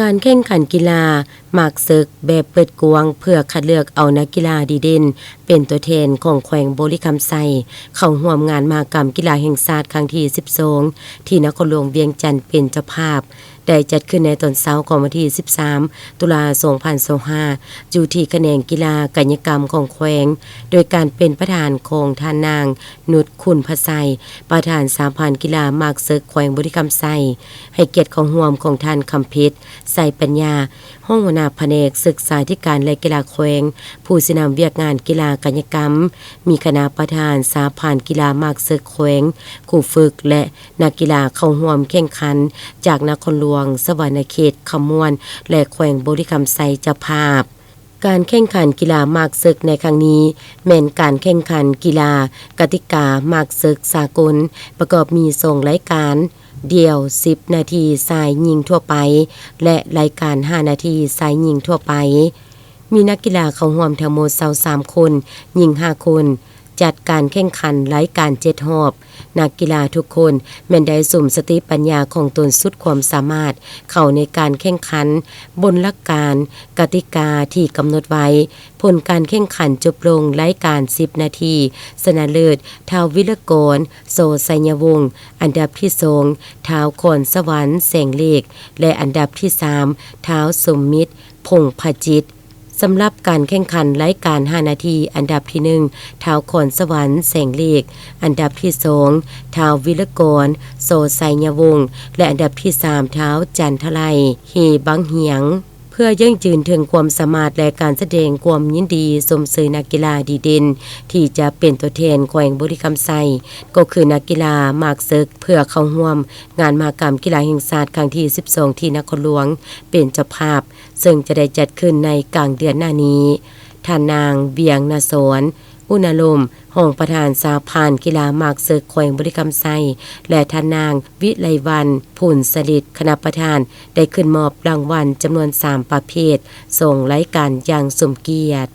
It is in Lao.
ການແຂ່ງຂັນກິລາໝາກເສິກແບບເປີດກວ້າງ ເພື່ອຄັດເລືອກເອົານັກກິລາດີເດັ່ນເປັນຕົວແທນຂອງແຂວງບໍລິຄຳໄຊ ເຂົ້າຮ່ວມງານມະຫະກຳກິລາແຫ່ງຊາດຄັ້ງທີສິບສອງ ທີ່ນະຄອນຫຼວງວຽງຈັນເປັນເຈົ້າພາບ ໄດ້ຈັດຂຶ້ນໃນຕອນເຊົ້າຂອງວັນທີສິບສາມ ຕຸລາ ສອງພັນຊາວຫ້າ ຢູ່ທີ່ຂະແໜງກິລາກາຍະກຳຂອງແຂວງ ໂດຍການເປັນປະທານຂອງທ່ານນາງ ນຸດ ຄຸນພະໄຊ ປະທານສະຫະພັນກິລາໝາກເສິກແຂວງບໍລິຄຳໄຊ, ໃຫ້ກຽດເຂົ້າຮ່ວມຂອງທ່ານ ຄຳເພັດ ໄຊປັນຍາ ຮອງຫົວໜ້າພະແນກສຶກສາທິການ ແລະ ກິລາແຂວງ, ຜູ້ຊີ້ນຳວຽກງານກິລາກາຍະກຳ, ມີຄະນະປະທານສະຫະພັນກິລາໝາກເສິກແຂວງ, ຄູຝຶກ ແລະ ນັກກິລາເຂົ້າຮ່ວມແຂ່ງຂັນຈາກນະຄອນຫຼວງສະຫວັນນະເຂດ, ຄຳມ່ວນ ແລະ ແຂວງບໍລິຄຳໄຊເຈົ້າພາບ. ການແຂ່ງຂັນກິລາໝາກເສິກໃນຄັ້ງນີ້ ແມ່ນການແຂ່ງຂັນກິລາກະຕິກາໝາກເສິກສາກົນ ປະກອບມີສອງລາຍການ, ດ່ຽວສິບນາທີຊາຍຍິງທົ່ວໄປ ແລະ ລາຍການຫ້ານາທີຊາຍຍິງທົ່ວໄປ. ມີນັກກິລາເຂົ້າຮ່ວມທັງໝົດຊາວສາມຄົນ, ຍິງຫ້າຄົນ. ຈັດການແຂ່ງຂັນລາຍການເຈັດຮອບ. ນັກກິລາທຸກຄົນແມ່ນໄດ້ສຸມສະຕິປັນຍາຂອງຕົນສຸດຄວາມສາມາດ ເຂົ້າໃນການແຂ່ງຂັນບົນຫຼັກການກະຕິກາທີ່ກຳນົດໄວ້. ຜົນການແຂ່ງຂັນຈົບລົງລາຍການສິບນາທີຊະນະເລີດ ທ້າວ ວິລະກອນ ໂສໄຊຍະວົງ, ອັນດັບທີສອງ ທ້າວ ຄອນສະຫວັນ ແສງເລກ ແລະ ອັນດັບທີສາມ ທ້າວ ສົມມິດ ພົງພະຈິດ. ສຳລັບການແຂ່ງຂັນລາຍການຫ້ານາທີ ອັນດັບທີໜຶ່ງ ທ້າວ ຄອນສະຫວັນ ແສງເລກ, ອັນດັບທີສອງ ທ້າວ ວິລະກອນ ໂສໄຊຍະວົງ ແລະ ອັນດັບທີສາມ ທ້າວ ຈັນທະໄລ ເຮບັງຫຽງ. ເພື່ອຢັ້ງຢືນເຖິງຄວາມສາມາດ ແລະ ການສະແດງຄວາມຍິນດີຊົມເຊີຍນັກກິລາດີເດັ່ນ ທີ່ຈະເປັນຕົວແທນແຂວງບໍລິຄຳໄຊ ກໍຄືນັກກິລາໝາກເສິກ ເພື່ອເຂົ້າຮ່ວມງານມະຫະກຳກິລາແຫ່ງຊາດຄັ້ງທີສິບສອງ ທີ່ນະຄອນຫຼວງເປັນເຈົ້າພາບ ເຊິ່ງຈະໄດ້ຈັດຂຶ້ນໃນກາງເດືອນໜ້ານີ້. ທ່ານນາງ ວຽງນະສອນ ອຸນາລົມ ຮອງປະທານສະຫະພັນກິລາໝາກເສິກແຂວງບໍລິຄຳໄຊ ແລະ ທ່ານນາງ ວິໄລວັນ ພູນສະລິດ ຄະນະປະທານ ໄດ້ຂຶ້ນມອບລາງວັນຈຳນວນສາມປະເພດ ສອງລາຍການຢ່າງສົມກຽດ.